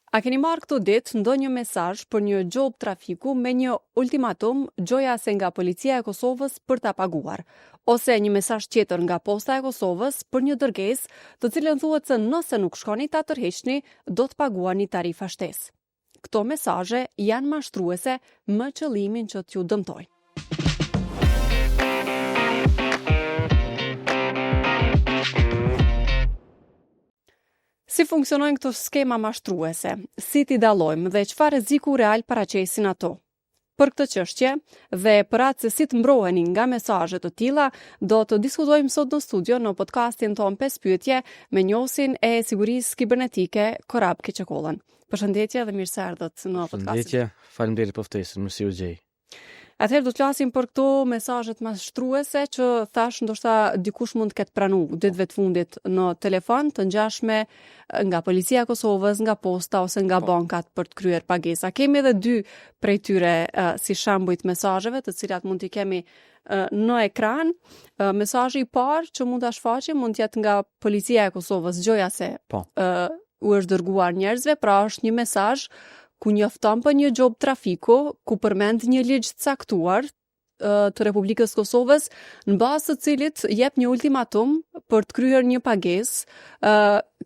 A keni marrë këto ditë ndonjë mesazh për një gjobë trafiku me një ultimatum gjoja se nga Policia e Kosovës për ta paguar, ose një mesazh tjetër nga Posta e Kosovës për një dërgesë, të cilën thuhet se nëse nuk shkoni ta tërhiqni, do të paguani tarifa shtesë. Këto mesazhe janë mashtruese me qëllimin që t'ju dëmtojnë. Si funksionojnë këto skema mashtruese? Si t'i dallojmë dhe çfarë rreziku real paraqesin ato? Për këtë çështje dhe për atë se si të mbroheni nga mesazhe të tilla, do të diskutojmë sot në studio në podcastin tonë 5 pyetje me njohësin e sigurisë kibernetike Korab Keqekollën. Përshëndetje dhe mirë se erdhët në podcast. Përshëndetje, faleminderit për ftesën, mirë se ju gjej. Atëherë do të flasim për këto mesazhet mashtruese që thash ndoshta dikush mund të ketë pranu ditëve të fundit në telefon të ngjashme nga Policia e Kosovës, nga posta ose nga po. bankat për të kryer pagesa. Kemi edhe dy prej tyre si shembuj të mesazheve, të cilat mund t'i kemi në ekran. Mesazhi i parë që mund ta shfaqim mund të jetë nga Policia e Kosovës, gjoja se po. u është dërguar njerëzve, pra është një mesazh ku njofton për një gjobë trafiku, ku përmend një ligj të caktuar të Republikës së Kosovës, në bazë të cilit jep një ultimatum për të kryer një pagesë, ë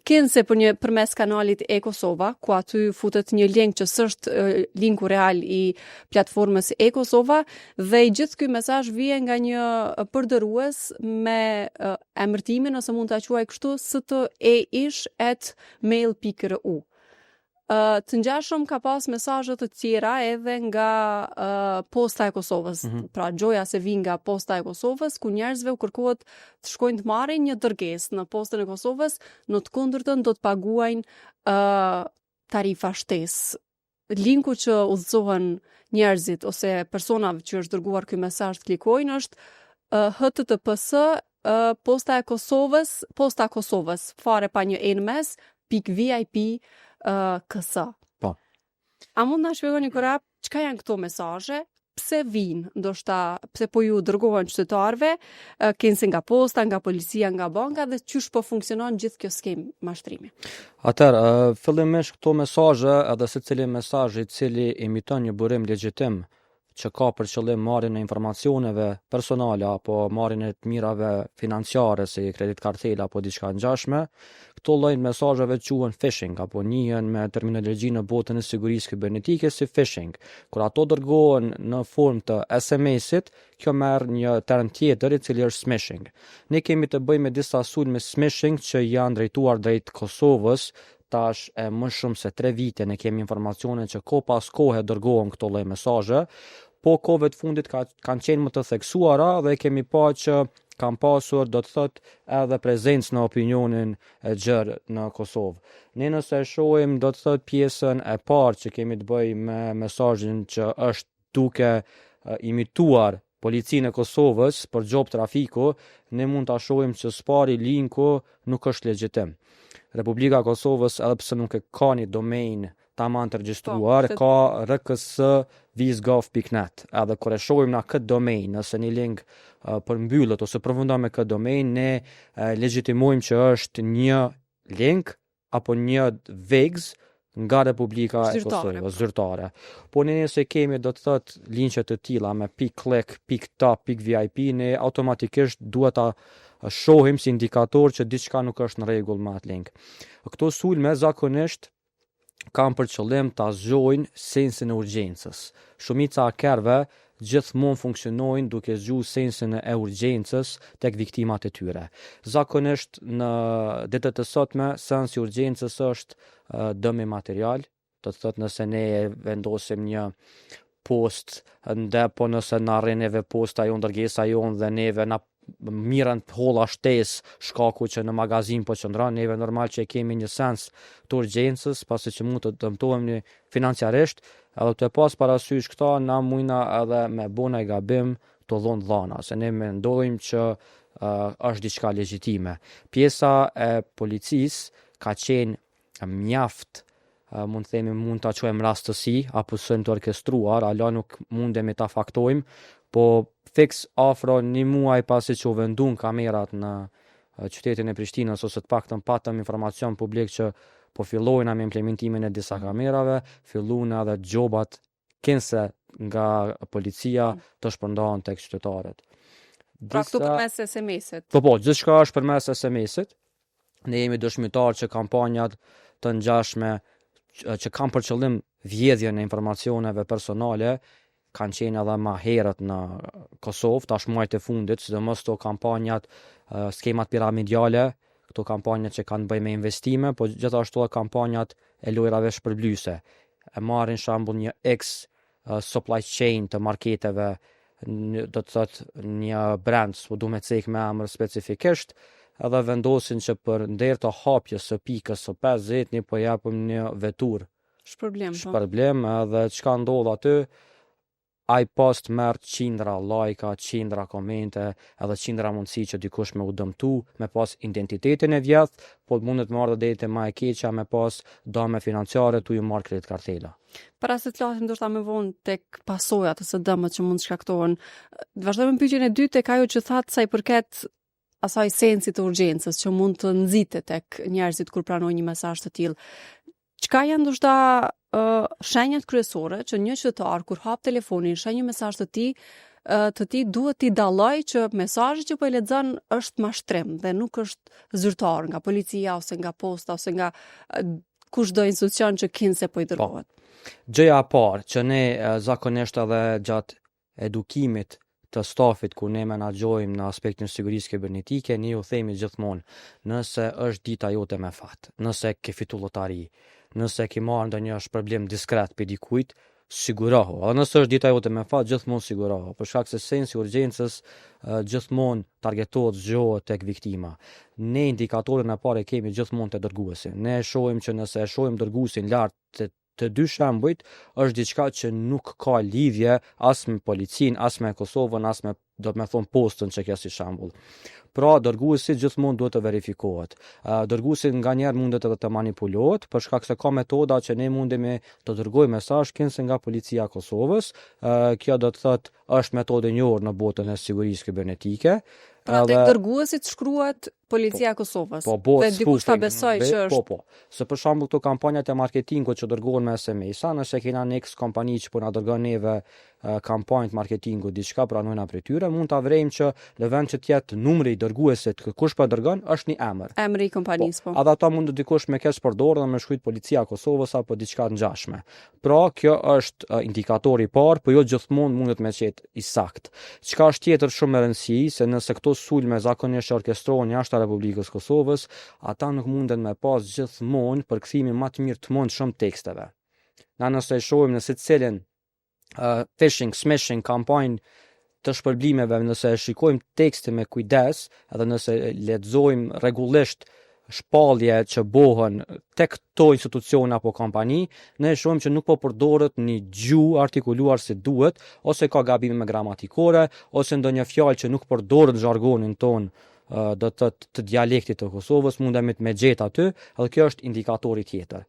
kinse për një përmes kanalit e-Kosova, ku aty futet një link që s'është linku real i platformës e-Kosova dhe i gjithë ky mesazh vije nga një përdorues me emërtimin ose mund ta quaj kështu steish at mail.ru. Uh, të ngjashëm ka pas mesazhe të tjera edhe nga uh, Posta e Kosovës. Mm -hmm. Pra gjoja se vijnë nga Posta e Kosovës, ku njerëzve u kërkohet të shkojnë të marrin një dërgesë në Postën e Kosovës, në të kundërtën do të paguajnë uh, tarifa shtesë. Linku që udhëzohen njerëzit ose personave që është dërguar ky mesazh të klikojnë është uh, https uh, Posta e Kosovës, Posta e Kosovës, fare pa një e në mes, pikë VIP uh, KS. Po. A mund na shpjegoni Korab, çka janë këto mesazhe? Pse vijnë, ndoshta pse po ju dërgohen qytetarëve, kinse nga posta, nga policia, nga banka dhe qysh po funksionon gjithë kjo skemë mashtrimi? Atëherë, fillimisht këto mesazhe, edhe secili mesazh i cili imiton një burim legjitim që ka për qëllim marrjen e informacioneve personale apo marrjen e të mirave financiare si kredit kartela apo diçka ngjashme, këto lloj mesazheve quhen phishing apo njihen me terminologji në botën e sigurisë kibernetike si phishing. Kur ato dërgohen në formë të SMS-it, kjo merr një term tjetër i cili është smishing. Ne kemi të bëjmë me disa sulme smishing që janë drejtuar drejt Kosovës tash e më shumë se 3 vite ne kemi informacione që kohë pas kohe dërgohen këto lloj mesazhe, po kohëve të fundit ka, kanë qenë më të theksuara dhe kemi pa që kanë pasur, do të thotë, edhe prezencë në opinionin e gjerë në Kosovë. Ne nëse e shohim, do të thotë, pjesën e parë që kemi të bëjë me mesazhin që është duke imituar Policinë e Kosovës për gjobë trafiku, ne mund ta shohim që s'pari linku nuk është legjitim. Republika e Kosovës edhe pse nuk e ka një domain taman të regjistruar, po, ka rks.gov.net. Edhe kur e shohim na këtë domain, nëse një link përmbyllet ose përfundon me këtë domain, ne legjitimojmë që është një link apo një vegz nga Republika e Kosovës, po. zyrtare. Po ne nëse kemi do të thotë linqe të tilla me pikë click, pikë top, pikë VIP, ne automatikisht duhet ta shohim si indikator që diçka nuk është në rregull me atë link. Këto sulme zakonisht kanë për qëllim ta zgjojnë sensin e urgjencës. Shumica e hakerëve gjithmonë funksionojnë duke zgju sensin e urgjencës tek viktimat e tyre. Zakonisht në ditët e sotme sensi i urgjencës është dëmi material, do të thotë nëse ne vendosim një post në depo, nëse na arrin neve posta jonë, dërgesa jonë dhe neve na mirren të holla shtesë shkaku që në magazin po qëndron, neve normal që e kemi një sens të urgjencës, pasi që mund të dëmtohemi financiarisht, edhe tu e pas parasysh këta, na mujna edhe me bo naj gabim tu dhonë dhana, se ne mendojmë që uh, është diçka legjitime. Pjesa e policisë ka qenë mjaft mund të themi mund ta quajmë rastësi apo sulm të orkestruar, ala nuk mundemi ta faktojmë, po fiks afro një muaj pasi që u vendun kamerat në qytetin e Prishtinës ose të paktën patëm informacion publik që Po fillojna me implementimin e disa kamerave, filluna edhe gjobat kinse nga policia të shpërndahen tek qytetarët. Pra këtu përmes SMS-it. Po po, gjithçka është përmes SMS-it. Ne jemi dëshmitar që kampanjat të ngjashme që, që kanë për qëllim vjedhjen e informacioneve personale kanë qenë edhe ma herët në Kosovë, tash muajt e fundit, sidomos këto kampanjat, skemat piramidale, këto kampanjat që kanë bëjë me investime, po gjithashtu edhe kampanjat e lojrave shpërblyese. E marrin shembull një X supply chain të marketeve, një, do të thotë një brand, s'po du me cek me emër specifikisht, edhe vendosin që për nder të hapjes së pikës së 50 një po japim një vetur Shpërblim, po. shpërblim edhe çka ndodh aty ai post merr qindra lajka, qindra komente, edhe qindra mundësi që dikush me u dëmtu, me pas identitetin e vjedh, po mundet me ardhë deri te ma e keqja me pas dëme financiare tu ju marrë kredit kartela. Para se të flasim ndoshta më vonë tek pasojat ose dëmet që mund të shkaktohen, të vazhdojmë me pyetjen e dytë tek ajo që thatë sa i përket asaj sensit të urgjencës që mund të nxitet tek njerëzit kur pranojnë një mesazh të tillë. Çka janë ndoshta uh, shenjat kryesore që një qytetar kur hap telefonin, sheh një mesazh të tij, uh, të tij duhet t'i dalloj që mesazhi që po e lexon është mashtrim dhe nuk është zyrtar nga policia ose nga posta ose nga uh, kushdo institucion që kinse po i dërgohet. Po. Gjëja e parë që ne zakonisht edhe gjatë edukimit të stafit ku ne menaxhojmë në aspektin e sigurisë kibernetike, ne ju themi gjithmonë, nëse është dita jote me fat, nëse ke fitu lotari, nëse ke marrë ndonjë shpërblim diskret për dikujt, sigurohu. Edhe nëse është dita jote me fat, gjithmonë sigurohu, për shkak se sensi i urgjencës gjithmonë targetohet, zgjohet tek viktima. Ne indikatorin e parë e kemi gjithmonë te dërguesi. Ne e shohim që nëse e shohim dërguesin lart të të dy shembujt është diçka që nuk ka lidhje as me policinë, as me Kosovën, as me do të me thonë postën që kjo si shembull. Pra, dërguesi gjithmonë duhet të verifikohet. Dërguesi nganjëherë mundet edhe të manipulohet, për shkak se ka metoda që ne mundemi të dërgojmë mesazh kinse nga policia e Kosovës. Kjo do të thotë është metodë e njohur në botën e sigurisë kibernetike. Pra tek dërguesit shkruhet Policia e Kosovës. Po, po, dhe dikush ta besoj që është. Po, po. Se për shembull këto kampanjat e marketingut që dërgohen me SMS-a, nëse kena një X kompani që po na dërgon neve kampanjë të marketingut, diçka pranojna prej tyre, mund ta vrejmë që në vend që të jetë numri i dërguesit, kush po dërgon, është një emër. Emri i kompanisë, po. po. Edhe ata mund të dikush me keq përdorë dhe me shkruajt Policia e Kosovës apo diçka të ngjashme. Pra, kjo është indikatori i parë, po jo gjithmonë mundet me qenë i saktë. Çka është tjetër shumë me rëndësi, se nëse këto sulme zakonisht orkestrohen jashtë Republikës Kosovës, ata nuk munden me pas gjithmonë përkthimin më të mirë të mundshëm teksteve. Na nëse e shohim në secilin uh, phishing, smishing, kampanjë të shpërblimeve, nëse e shikojmë tekstin me kujdes, edhe nëse lexojmë rregullisht shpallje që bohen tek këto institucione apo kompani, ne shohim që nuk po përdoret një gjuhë artikuluar si duhet, ose ka gabime me gramatikore, ose ndonjë fjalë që nuk përdoret në zhargonin ton do të thotë të dialektit të Kosovës, mundemi të me gjetë aty, edhe kjo është indikatori tjetër.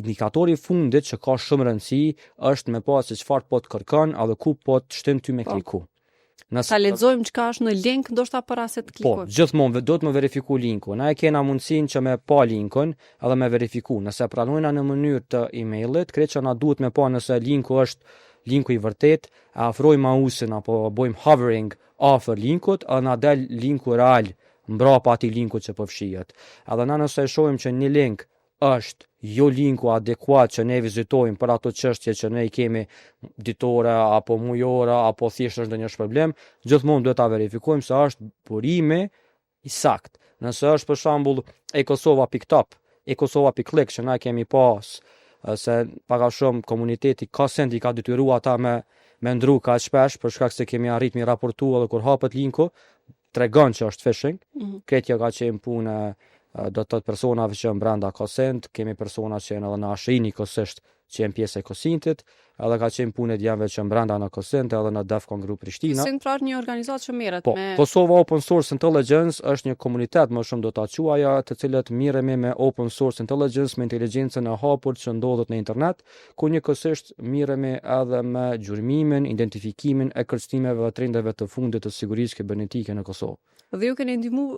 Indikatori i fundit që ka shumë rëndësi është me pa se çfarë po të kërkon edhe ku po të shtin ty me po. kliku. Nëse ta lexojmë çka është në link, ndoshta para se të po, klikojmë. Po, gjithmonë duhet me verifiku linkun. Na e kena mundësinë që me pa linkun edhe me verifiku. Nëse pranojna në mënyrë të emailit, krejt që na duhet me pa nëse linku është linku i vërtet, e afrojmë mausin apo bojmë hovering afër linkut, edhe na del linku real mbrapa atij linkut që përfshihet. Edhe na nëse e shohim që një link është jo linku adekuat që ne vizitojmë për ato çështje që ne i kemi ditore apo mujore apo thjesht është ndonjë shpërblim, gjithmonë duhet ta verifikojmë se është burimi i sakt. Nëse është për shembull e-kosova.top, e-kosova.click që na kemi pas se pak a shumë komuniteti ka send i ka detyru ata me me ndru ka shpesh për shkak se kemi arrit mi raportu edhe kur hapet linku tregon që është phishing. Mm -hmm. Këtë kjo ka qenë punë do të thotë personave që janë brenda COSINT, kemi persona që janë edhe në ASHI njëkohësisht që janë pjesë e COSINT-it, edhe ka qenë punë e djemve që janë brenda në COSINT edhe në Defcon Group Prishtina. COSINT pra një organizatë që merret po, me Kosova Open Source Intelligence është një komunitet më shumë do ta quaja, të cilët merremi me Open Source Intelligence, me inteligjencën e hapur që ndodhet në internet, ku njëkohësisht merremi edhe me gjurmimin, identifikimin e kërcënimeve dhe trendeve të fundit të sigurisë kibernetike në Kosovë. Dhe ju keni ndihmu.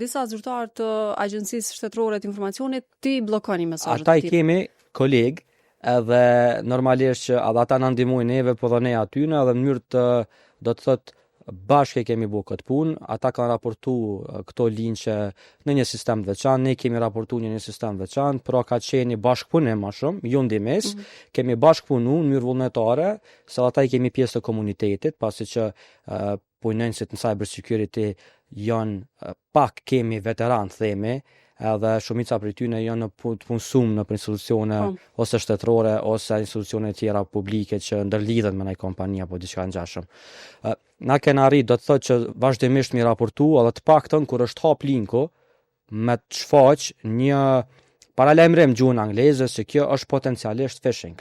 disa zyrtarë të Agjencisë Shtetërore të Informacionit t'i bllokoni mesazhet Ata i kemi kolegë edhe normalisht që edhe ata na ndihmojnë neve, po dhe ne atyne edhe në mënyrë të do të thotë bashkë e kemi bo këtë punë, ata kanë raportu këto linqe në një sistem të veçantë, ne kemi raportu në një sistem të veçantë, pra ka qenë një bashkëpunim ma shumë, jo ndimes, mm -hmm. kemi bashkëpunu në mënyrë vullnetare, se ata i kemi pjesë të komunitetit, pasi që uh, punonjësit në cyber security janë pak kemi veteran themi, edhe shumica prej tyre janë në të punësum në institucione po. ose shtetërore ose institucione tjera publike që ndërlidhen me ndonjë kompani apo diçka ngjashëm. Na kena arrit do të thotë që vazhdimisht mi raportu edhe të paktën kur është hap linku me të shfaq një paralajmërim gjuhën angleze se kjo është potencialisht phishing.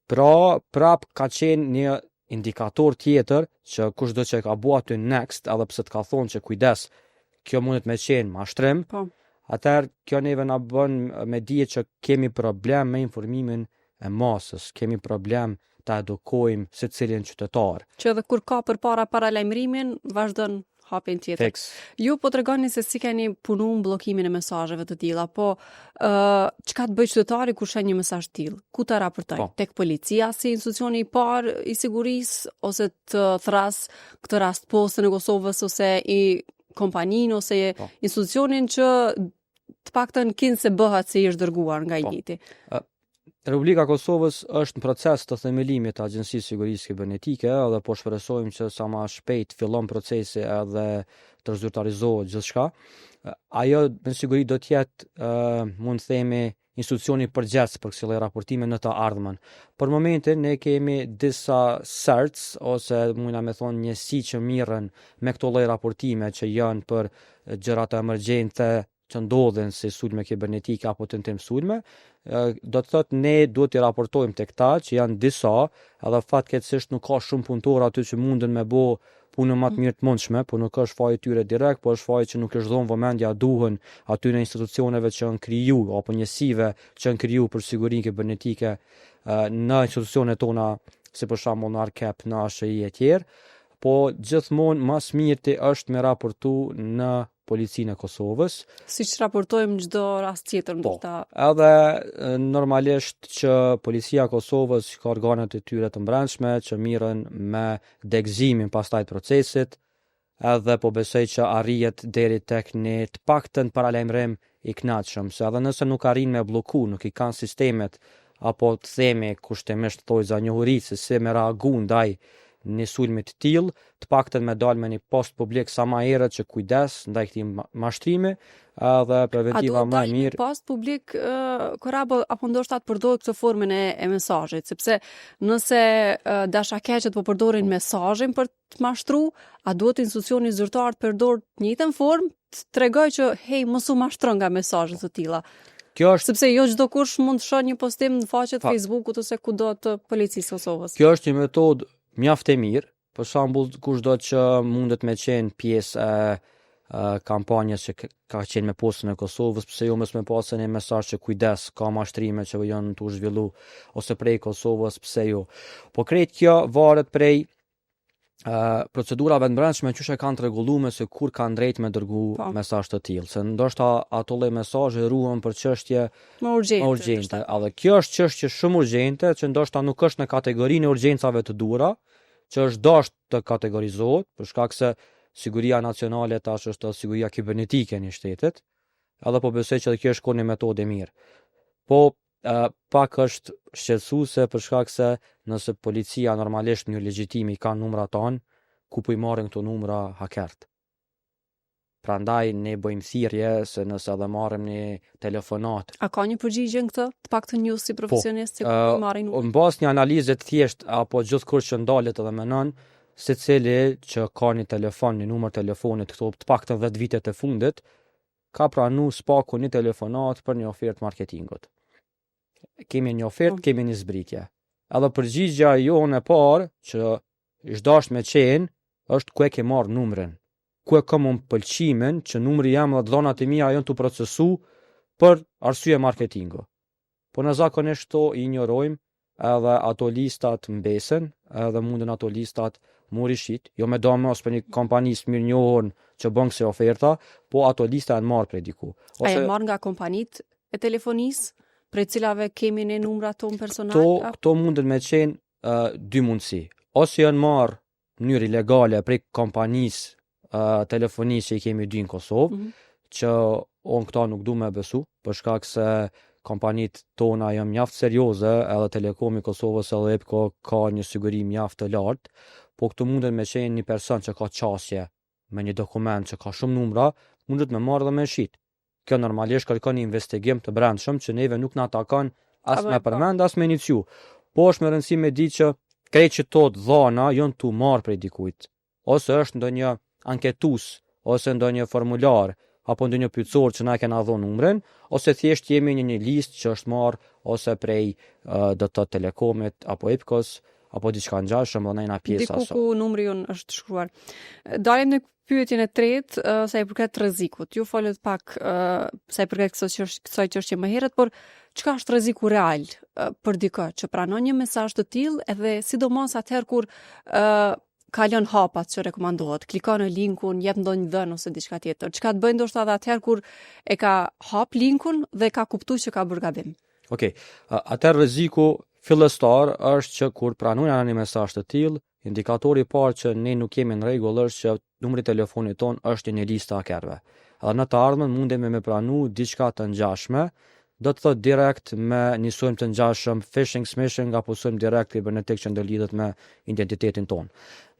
Pra, prap ka qenë një indikator tjetër që kushdo që e ka bo aty next, edhe pse të ka thonë që kujdes, kjo mundet me qenë mashtrim, po. atëherë kjo neve na bën me dije që kemi problem me informimin e masës, kemi problem ta edukojmë secilin qytetar. Që edhe kur ka përpara paralajmërimin, vazhdon hapin tjetër. Fiks. Ju po tregoni se si keni punu në bllokimin e mesazheve të tilla, po ë uh, çka të bëjë qytetari kur sheh një mesazh të tillë? Ku ta raportojë? Po. Tek policia si institucioni i parë i sigurisë ose të thras këtë rast postën e Kosovës ose i kompaninë ose po. institucionin që të paktën kinse bëhet se i është dërguar nga i po. njëjti. Republika e Kosovës është në proces të themelimit të Agjencisë së Sigurisë Kibernetike dhe po shpresojmë që sa ma shpejt fillon procesi edhe të zyrtarizohet gjithçka. Ajo me siguri do të jetë, mund të themi, institucioni përgjegjës për kësi lloj raportime në të ardhmen. Për momentin ne kemi disa CERTs ose mundna me thonë njësi që mirren me këto lloj raportime që janë për gjërat emergjente që ndodhin si sulme kibernetike apo tentim sulme, do të thotë ne duhet t'i raportojmë tek ta që janë disa, edhe fatkeqësisht nuk ka shumë punëtorë aty që munden me bo punën më të mirë të mundshme, po nuk është faji tyre direkt, po është faji që nuk është dhënë vëmendja duhun aty në institucioneve që janë kriju apo njësive që janë kriju për sigurinë kibernetike në institucionet tona, si për shembull në ARKEP, në ASHI e tjerë, po gjithmonë më së mirti është me raportu në Policinë e Kosovës. Siç raportojmë çdo rast tjetër po, ndoshta. Edhe normalisht që Policia e Kosovës ka organet e tyre të mbrendshme që mirren me degëzimin pastaj të procesit, edhe po besoj që arrihet deri tek një të paktën paralajmërim i kënaqshëm, se edhe nëse nuk arrin me blloku, nuk i kanë sistemet apo të themi kushtimisht thojza njohuritë se si me reagu ndaj një sulmi të tillë, të paktën me dal me një post publik sa ma herët që kujdes ndaj këtij mashtrimi, edhe preventiva më e mirë. Post publik uh, Korab apo ndoshta të përdorë këtë formën e, e mesazhit, sepse nëse uh, dashakeqët po përdorin po. mesazhin për të mashtru, a duhet institucioni zyrtar të përdor të njëjtën formë të tregoj që hej mos u mashtro nga mesazhe të tilla. Kjo është sepse jo çdo kush mund të shohë një postim në faqet Facebookut ose kudo të policisë së Kosovës. Kjo është një metodë mjaft e mirë, për shembull kushdo që mundet me qenë pjesë e kampanjës që ka qenë me postën e Kosovës, pse jo mos me pasë një mesazh që kujdes, ka mashtrime që janë tu zhvillu ose prej Kosovës, pse jo. Po krejt kjo varet prej uh, procedurave të brendshme qysh e kanë të rregulluar se kur kanë drejt me dërgu po. mesazh të tillë, se ndoshta ato lloj mesazhe ruhen për çështje më urgjente. Më urgjente. Edhe kjo është çështje shumë urgjente që ndoshta nuk është në kategorinë e urgjencave të duhura, që është dashur të kategorizohet për shkak se siguria nacionale tash është siguria kibernetike e një shtetit. Edhe po besoj që edhe kjo është kon një metodë e mirë. Po uh, pak është shqetësuese për shkak se nëse policia normalisht në mënyrë legjitime i kanë numrat tanë, ku po i marrin këto numra hakerët. Prandaj ne bëjmë thirrje se nëse edhe marrim një telefonat. A ka një përgjigje në këtë? Të paktën ju si po, profesionist se ku po i marrin numrat? Në bazë një analize të thjeshtë apo gjithkush që ndalet edhe menon, secili që ka një telefon, një numër telefonit këto të paktën 10 vitet e fundit, ka pranu s'paku një telefonat për një ofertë marketingut. Kemi një ofertë, po. kemi një zbritje. Edhe përgjigja jonë e parë që është dashtë me qenë, është ku e ke marrë numrin. Ku e kam unë pëlqimin që numri jam dhe dhonat e mia janë tu procesu për arsye marketingu. Po ne zakonisht këto i injorojmë edhe ato listat mbesen edhe munden ato listat mu rishit, jo me do mos për një kompani të mirënjohur. që bën kësi oferta, po ato lista janë marrë prej diku. Ose, A janë marrë nga kompanitë e telefonisë, prej cilave kemi ne numrat tonë personal? Këto, këto mundet me qenë uh, dy mundësi. Ose janë marrë në mënyrë ilegale prej kompanisë uh, telefonisë që i kemi dy në Kosovë, mm -hmm. që unë këta nuk du me besu, për shkak se kompanitë tona janë mjaft serioze, edhe Telekomi i Kosovës edhe IPKO ka një siguri mjaft të lartë, po këtu mundet me qenë një person që ka qasje me një dokument që ka shumë numra, mundet me marrë dhe me shit. Kjo normalisht kërkon një investigim të brendshëm që neve nuk na takon as me përmend as me iniciu. Po është me rëndësi me di që krejt qëto dhana janë tu marrë prej dikujt. Ose është ndonjë anketus, ose ndonjë formular, apo ndonjë pyetësor që na e kena dhënë numrin, ose thjesht jemi në një listë që është marrë ose prej do të thotë Telekomit apo IPKO-s apo diçka ngjashëm dhe na jena pjesa Diku ku numri jonë është shkruar. Dalim në pyetjen e tretë, uh, sa i përket rrezikut. Ju folët pak uh, sa i përket kësaj çështje, kësaj çështje më herët, por çka është rreziku real uh, për dikë që pranon një mesazh të tillë edhe sidomos atëherë kur uh, kalon hapat që rekomandohet, klikon në linkun, jep ndonjë dhënë ose diçka tjetër. Çka të bëjë ndoshta edhe atëherë kur e ka hap linkun dhe ka kuptuar që ka bërë gabim. Okej. Okay. Atëherë rreziku fillestar është që kur pranojnë një mesazh të tillë, indikatori i parë që ne nuk jemi në rregull është që numri i telefonit tonë është në një listë të hakerëve. Edhe në të ardhmen mundemi me pranu diçka të ngjashme, do të thotë direkt me një sulm të ngjashëm phishing, smishing apo sulm direkt kibernetik që ndërlidhet me identitetin tonë.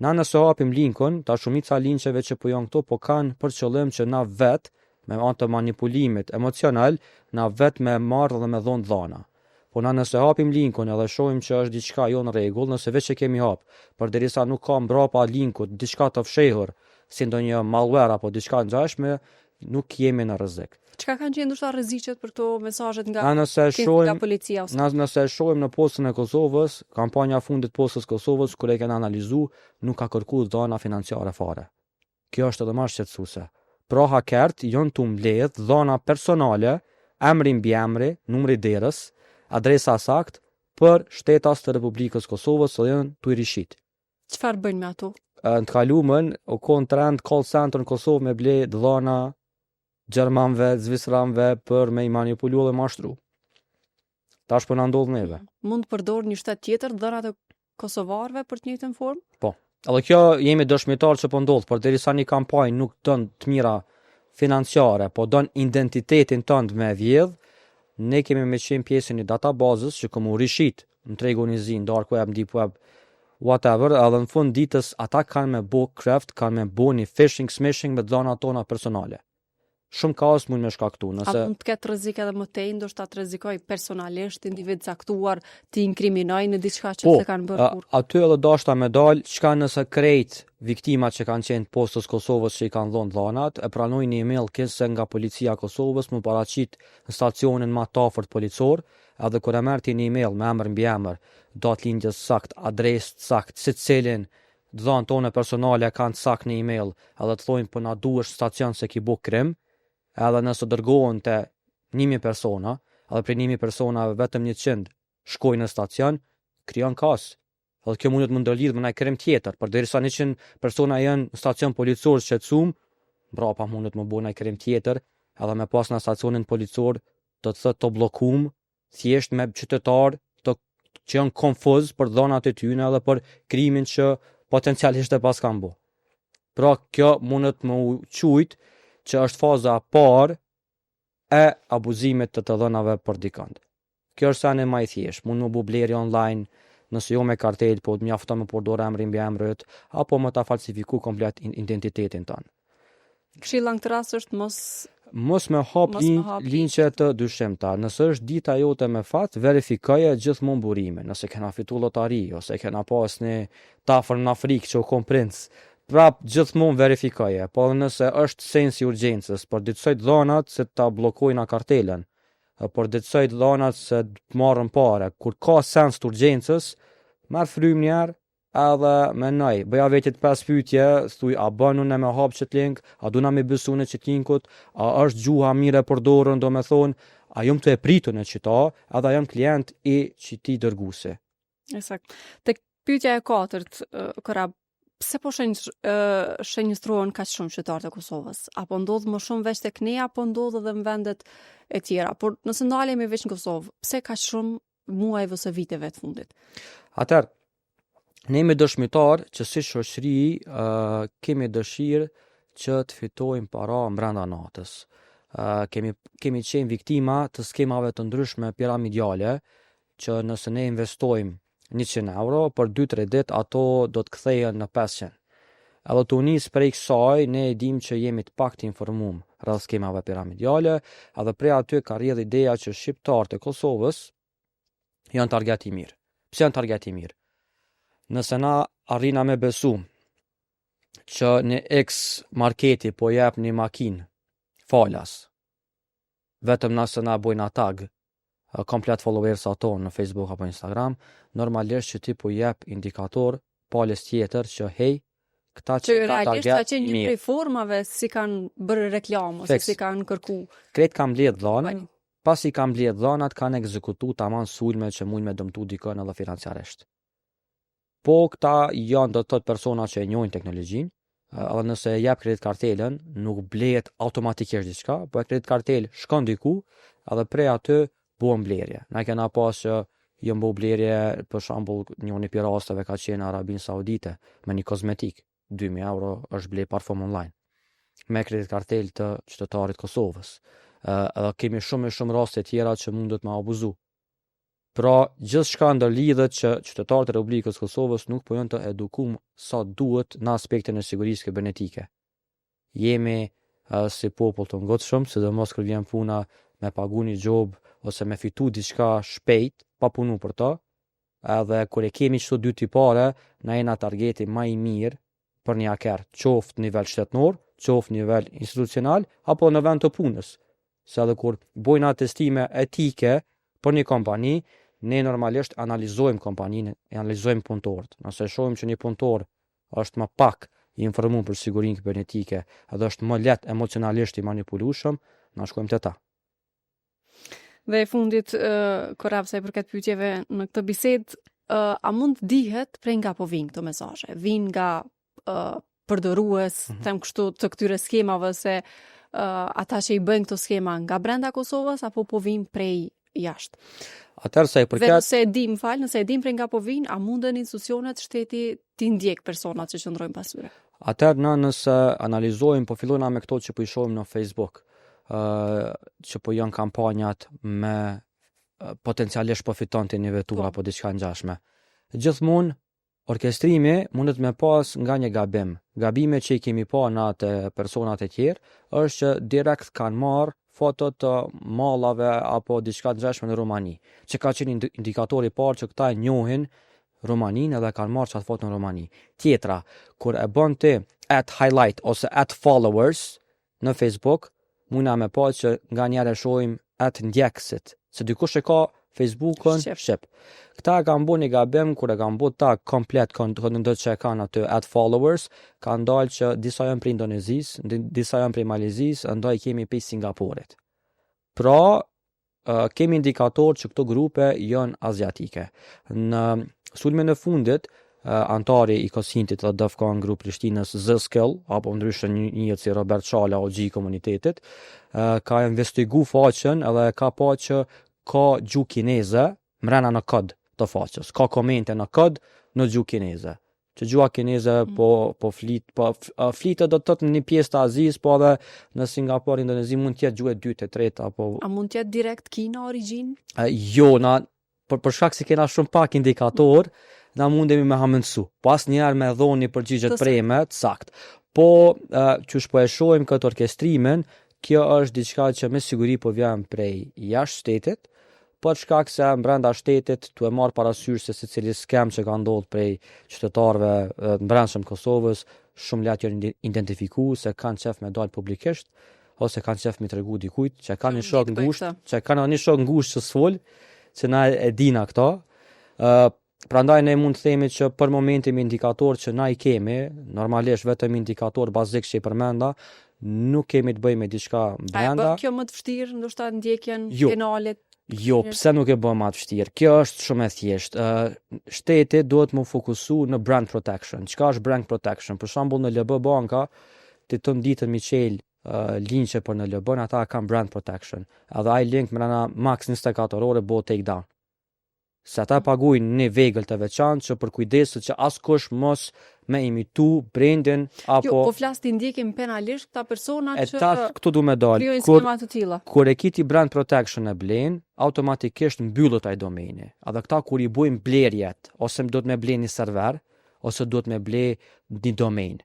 Na nëse hapim linkun, ta shumica linqeve që po janë këto po kanë për qëllim që na vet me anë të manipulimit emocional, na vet me marrë dhe me dhonë dhana. Po na nëse hapim linkun edhe shohim që është diçka jo në rregull, nëse veç e kemi hap, përderisa nuk ka mbrapa linkut diçka të fshehur, si ndonjë malware apo diçka ngjashme, nuk jemi në rrezik. Çka kanë qenë ndoshta rreziqet për këto mesazhet nga na nëse shohim nga policia ose na nëse shohim në Postën e Kosovës, kampanja e fundit Postës Kosovës kur e kena analizu, nuk ka kërku dhana financiare fare. Kjo është edhe ma shqetësuese. Pra hakert janë tu mbledh dhana personale, emri mbiemri, numri i derës, adresa e saktë për shtetas të Republikës Kosovës dhe janë tu i rishit. Çfarë bëjnë me ato? Në të kalumen, u kon trend call center në Kosovë me ble dhana gjermanve, zvicranve për me i manipulu dhe mashtru. Tash po na ndodh neve. Mund të përdor një shtet tjetër dhënat e kosovarëve për të njëjtën formë? Po. Edhe kjo jemi dëshmitar që po ndodh, por derisa një kampanjë nuk don të mira financiare, po don identitetin tënd me vjedh, ne kemi me qenë pjesë e një databazës që ka m'u rishit në tregun e zi, në dark web, në deep web, whatever, edhe në fund ditës ata kanë me bo craft, kanë me bo një phishing, smishing me dhënat tona personale. Shumë kaos mund me shkaktu, nëse A mund të ketë rrezik edhe më tej, ndoshta të rrezikoj personalisht individ caktuar, të inkriminoj në diçka që po, s'e kanë bërë kurrë. Aty edhe dashta me dal, çka nëse krejt viktimat që kanë qenë të postës Kosovës që i kanë dhënë dhanat, e pranojnë një email kinse nga policia e Kosovës, m'u paraqit në stacionin ma të afërt policor, edhe kur e merr ti një email me emër mbiemër, datë lindjes sakt, adresë sakt, secilin dhënë tone personale kanë sakt në email, edhe të thojnë po na duhesh në stacion se ki bo krim, edhe nëse dërgohen te 1000 persona, edhe prej 1000 personave vetëm 100 shkojnë në stacion, krijon kaos. Edhe kjo mundet më ndërlidh me ndonjë krim tjetër, përderisa 100 persona janë në stacion policor shqetësum, mbrapa mundet më bo ndonjë krim tjetër, edhe me pas në stacionin policor, do të thotë të bllokum, thjesht me qytetar të që janë konfuz për dhënat e tyne edhe për krimin që potencialisht e pas kanë bo. Pra kjo mundet me u qujt që është faza e parë e abuzimit të të dhënave për dikënd. Kjo është seni ma i thjeshtë, mund me bu blerje online, nëse jo me kartel, po mjafton me përdor emrin mbiemrit, apo me ta falsifiku komplet identitetin tënd. Këshilla në këtë rast është mos mos me hap mos me hap linqe të dyshimta. Nëse është dita jote me fat, verifikoje gjithmonë burimin. Nëse kena fitu lotari ose kena pas një t'afërm në Afrikë që u kon princ, prap gjithmonë verifikoje. Po edhe nëse është sensi i urgjencës, përditësoj të dhënat se ta bllokojna kartelën. Përditësoj të dhënat se të marrën pare. Kur ka sens të urgjencës, merr frymë një herë, edhe menoj, bëja vetit 5 pyetje, thuj a bën unë me hap qët link, a duna me besu në qët linkut, a është gjuha mirë e përdorur, do me thonë, a jam të e pritur në qita, edhe a jam klient i qiti dërguesi. E sakt. Tek pyetja e katërt, Korab, Pse po shënjestrohen kaq shumë qytetarët e Kosovës? Apo ndodh më shumë veç tek ne apo ndodh edhe në vendet e tjera? Por nëse ndalemi veç në Kosovë, pse kaq shumë muajve ose viteve të fundit? Atëherë, ne jemi dëshmitar që si shoqëri uh, kemi dëshirë që të fitojmë para mbrenda natës. Uh, kemi kemi qenë viktima të skemave të ndryshme piramidiale që nëse ne investojmë 100 euro, për 2-3 ditë ato do të kthehen në 500. Edhe tu nis prej kësaj, ne e dim që jemi të pak të informum rreth skemave piramidiale, edhe prej aty ka rrjedh ideja që shqiptarët e Kosovës janë target i mirë. Pse janë target i mirë? Nëse na arrina me besu që një X marketi po jep një makinë falas, vetëm nëse na bojna tag komplet followers tonë në Facebook apo Instagram, normalisht që ti po jep indikator palës tjetër që hej, këta që, që ka target ka qenë një prej formave si kanë bërë reklamë ose si kanë kërku. Krejt kanë mbledh dhënat, pasi kanë mbledh dhënat kanë ekzekutu tamam sulme që mund me dëmtu dikën edhe financiarisht. Po këta janë do të thotë persona që e njohin teknologjinë, edhe nëse e jep kredit kartelën, nuk blehet automatikisht diçka, po e kredit kartel shkon diku, edhe prej aty bëhen blerje. Na kena pas që janë bo blerje, për shembull, njëri prej rasteve ka qenë në Arabinë Saudite me një kozmetik, 2000 euro është ble parfum online me kredit kartel të qytetarit Kosovës. Edhe kemi shumë e shumë raste tjera që mundet me abuzu. Pra, gjithçka ndërlidhet që qytetarët e Republikës së Kosovës nuk po janë të edukum sa duhet në aspektin e sigurisë kibernetike. Jemi uh, si popull të ngutshëm, sidomos kur vjen puna me pagu një gjobë ose me fitu diçka shpejt, pa punu për to, edhe kur e kemi qëto dy tipare, na jena targeti ma i mirë për një haker, qoftë nivel shtetnor, qoftë nivel institucional, apo në vend të punës. Se edhe kur bojna testime etike për një kompani, ne normalisht analizojmë kompaninë, e analizojmë punëtorët. Nëse shohim që një punëtor është më pak i informuar për sigurinë kibernetike edhe është më lehtë emocionalisht i manipulueshëm, na shkojmë te ta. Dhe e fundit, uh, Korab, sa i përket pyetjeve në këtë bisedë, uh, a mund të dihet prej nga po vijnë këto mesazhe? Vijnë nga uh, përdorues, mm -hmm. them kështu, të këtyre skemave se uh, ata që i bëjnë këto skema nga brenda Kosovës apo po vijnë prej jashtë? Atëherë sa i përket Dhe nëse e dim, fal, nëse e dim prej nga po vijnë, a munden institucionet shteti t'i ndjek personat që qëndrojnë pas tyre? Atëherë na nëse analizojmë, po fillojna me këto që po i shohim në Facebook, ë uh, që po janë kampanjat me potencialisht po fiton ti një veturë po. apo diçka ngjashme. Gjithmonë Orkestrimi mundet me pas nga një gabim. Gabime që i kemi pa na te personat e tjerë, është që direkt kanë marrë foto të mallave apo diçka të ngjashme në Rumani, që ka qenë indikatori i parë që këta e njohin Rumaninë edhe kanë marrë qatë foto në Rumani. Tjetra, kur e bën ti add highlight ose add followers, në Facebook, muna me pa që nga njerë e shohim atë ndjekësit, se dikush e ka Facebookun shqip. shqip. Këta e kanë bo një gabim kur e kanë bo tag komplet këndo që e kanë aty add followers, kanë dalë që disa janë prej Indonezisë, disa janë prej Malezisë, ndaj kemi prej Singaporit. Pra, kemi indikator që këto grupe janë aziatike. Në sulmin e fundit, antari i Kosintit dhe Defcon Group Prishtinës Z-Skill, apo ndryshe njihet si Robert Shala, OG i komunitetit, ka investigu faqen edhe ka pa që ka gjuhë kineze mrena në kod të faqes. Ka komente në kod në gjuhë kineze. Që gjuha kineze mm. po po flit po flitet do të thotë në një pjesë të Azisë, po edhe në Singapor, Indonezi mund të jetë gjuhë e dytë, e tretë apo A mund të jetë direkt Kina origjinë? Jo, na për për shkak se kena shumë pak indikator, na mundemi me hamendsu. Po asnjëherë me dhonë një përgjigje të preme, të sakt. Po uh, qysh po e shohim këtë orkestrimin, kjo është diçka që me siguri po vjen prej jashtë shtetit, për shkak se brenda shtetit tu e marrë parasysh se secili skemë që ka ndodhur prej qytetarëve të brendshëm të Kosovës, shumë lehtë janë identifiku se kanë qef me dalë publikisht ose kanë qef me tregu dikujt që kanë një shok ngushtë, që kanë një shok ngushtë që s'fol, që na e dina këto. ë uh, Prandaj ne mund të themi që për momentin me indikator që na i kemi, normalisht vetëm indikator bazik që i përmenda, nuk kemi të bëjmë me diçka brenda. A e bën kjo më të vështirë ndoshta ndjekjen jo. penale? Jo, pse nuk e bëjmë atë vështirë? Kjo është shumë e thjeshtë. Uh, shteti duhet mu fokusu në brand protection. Çka është brand protection? Për shembull në NLB banka, ti të ditën mi çel uh, linqe për NLB, ata kanë brand protection. Edhe ai link mrena max 24 orë bëhet take down. Se ata paguajnë një vegël të veçantë që për kujdeset që askush mos me imitu brandin apo Jo, po flas ti ndjekim penalisht këta persona e që tash këtu du me dal. krijojnë Kur skema të tilla. kur e ki ti brand protection e blen, automatikisht mbyllet ai domeni. Edhe këta kur i bujnë blerjet, ose do të me ble një server, ose duhet me ble një domain.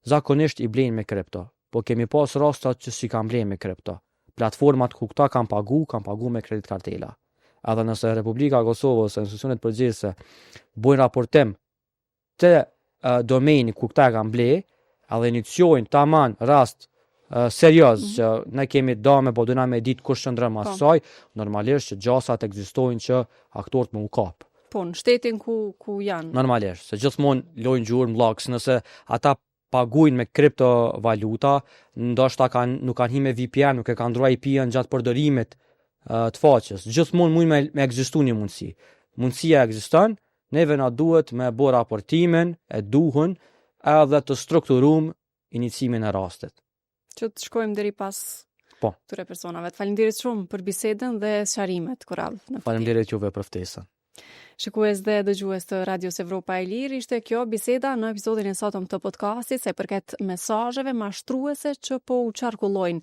Zakonisht i blejnë me kripto, po kemi pas rasta që si kanë ble me kripto. Platformat ku këta kanë pagu, kanë pagu me kredit kartela. Edhe nëse Republika e Kosovës, institucionet përgjegjëse bojnë raportim të uh, domeni ku këta e kanë ble, edhe iniciojnë taman rast uh, serioz mm -hmm. që ne kemi dame, po dona me ditë kush qëndron mas Po. saj, normalisht që gjasat ekzistojnë që aktorët më u kap. Po, në shtetin ku ku janë. Normalisht, se gjithmonë lojnë gjurmë logs, nëse ata paguajnë me kriptovaluta, ndoshta kanë nuk kanë hi me VPN, nuk e kanë ndruar IP-n gjatë përdorimit uh, të faqes. Gjithmonë mund me, me ekzistu një mundësi. Mundësia ekziston, neve na duhet me bo raportimin e duhun edhe të strukturum inicimin e rastit. Që të shkojmë deri pas Po. këtyre personave. Të Faleminderit shumë për bisedën dhe sqarimet, Korab. në fund. Faleminderit juve për ftesën. Shikues dhe dëgjues të Radios Evropa e Lirë, ishte kjo biseda në episodin e sotëm të podcastit sa i përket mesazheve mashtruese që po u qarkullojnë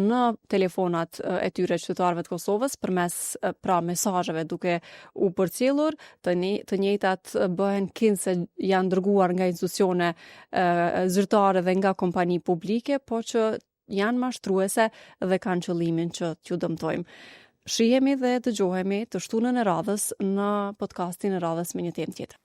në telefonat e, e tyre qytetarëve të Kosovës përmes e, pra mesazheve duke u përcjellur, të, një, të njëjtat e, bëhen kinse janë dërguar nga institucione e, zyrtare dhe nga kompani publike, po që janë mashtruese dhe kanë qëllimin që t'ju dëmtojmë. Shihemi dhe dëgjohemi të shtunën e radhës në podcastin e radhës me një temë tjetër.